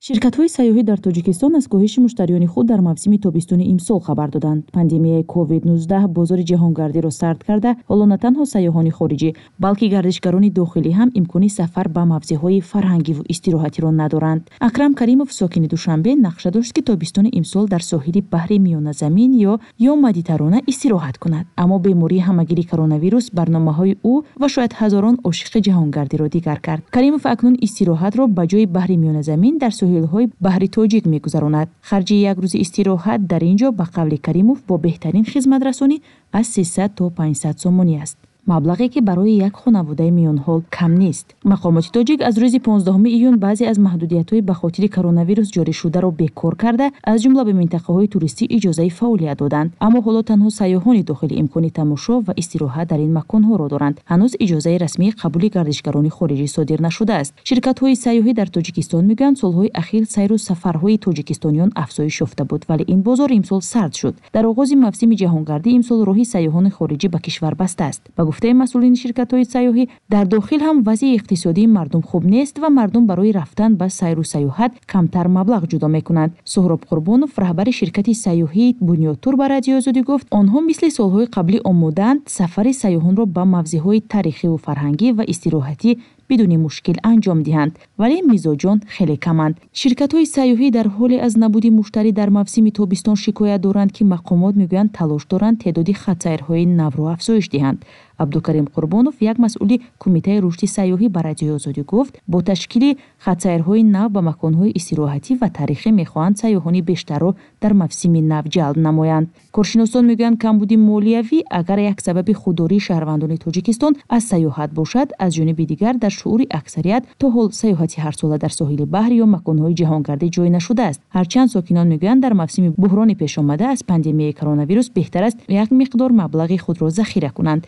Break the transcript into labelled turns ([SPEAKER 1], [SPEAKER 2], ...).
[SPEAKER 1] Ширкатҳои сайёҳӣ дар Тоҷикистон аз коҳиши муштариёни худ дар мавсими тобистони имсол хабар доданд. Пандемияи COVID-19 бозори ҷаҳонгардиро сард карда, ҳоло на танҳо сайёҳони хориҷӣ, балки гардишгарони дохилӣ ҳам имкони сафар ба мавзеъҳои фарҳангиву истироҳатиро надоранд. Акрам Каримов, сокини Душанбе, нақша дошт, ки тобистони имсол дар соҳили баҳри Миёназамин ё Мадитарона истироҳат кунад. Аммо бемории ҳамагири коронавирус барномаҳои ӯ ва шояд ҳазорон ошиқи ҷаҳонгардиро дигар кард. Каримов акнун истироҳатро ба ҷои баҳри Миёназамин дар соҳилҳои баҳри Тоҷик мегузаронад. Харҷи як рӯзи истироҳат дар ин ҷо, ба қавли Каримов, бо беҳтарин хизматрасонӣ аз 300 то 500 сомонӣ аст. Маблағе, ки барои як хонаводаи миёнҳол кам нест. Мақомоти тоҷик аз рӯзи 15 июн баъзе аз маҳдудиятҳои ба хотири коронавирус ҷорӣшударо бекор карда, аз ҷумла ба минтақаҳои туристӣ иҷозаи фаъолият доданд. Аммо ҳоло танҳо сайёҳони дохилӣ имкони тамошо ва истироҳат дар ин маконҳоро доранд. Ҳанӯз иҷозаи расмии қабули гардишгарони хориҷӣ содир нашудааст. Ширкатҳои сайёҳӣ дар Тоҷикистон мегӯянд, солҳои ахир сайру сафарҳои тоҷикистониён афзоиш ёфта буд, вале ин бозор имсол сард шуд. Дар оғози мавсими ҷаҳонгардӣ имсол роҳи сайёҳони хориҷӣ ба кишвар баста аст. Ба гуфтаи масъулини ширкатҳои сайёҳӣ, дар дохил ҳам вазъи иқтисодии мардум хуб нест ва мардум барои рафтан ба сайру сайёҳат камтар маблағ ҷудо мекунанд. Суҳроб Қурбонов, раҳбари ширкати сайёҳии Бунёдтур, ба Радиои Озодӣ гуфт, онҳо мисли солҳои қаблӣ омодаанд сафари сайёҳонро ба мавзеъҳои таърихиву фарҳангӣ ва истироҳатӣ бидуни мушкил анҷом диҳанд, вале мизоҷон хеле каманд. Ширкатҳои сайёҳӣ дар ҳоле аз набуди муштарӣ дар мавсими тобистон шикоят доранд, ки мақомот мегӯянд, талош доранд теъдоди хатсайрҳои навро афзоиш диҳанд. Абдукарим Қурбонов, як масъули Кумитаи рушди сайёҳӣ, ба Радиои Озодӣ гуфт, бо ташкили хатсайрҳои нав ба маконҳои истироҳатӣ ва таърихӣ мехоҳанд сайёҳони бештарро дар мавсими нав ҷалб намоянд. Коршиносон мегӯянд, камбуди молиявӣ агар як сабаби худдории шаҳрвандони Тоҷикистон аз сайёҳат бошад, аз ҷониби дигар дар шуури аксарият то ҳол сайёҳати ҳарсола дар соҳили баҳр ё маконҳои ҷаҳонгардӣ ҷой нашудааст. Ҳарчанд сокинон мегӯянд, дар мавсими буҳрони пешомада аз пандемияи коронавирус беҳтар аст як миқдор маблағи худро захира кунанд.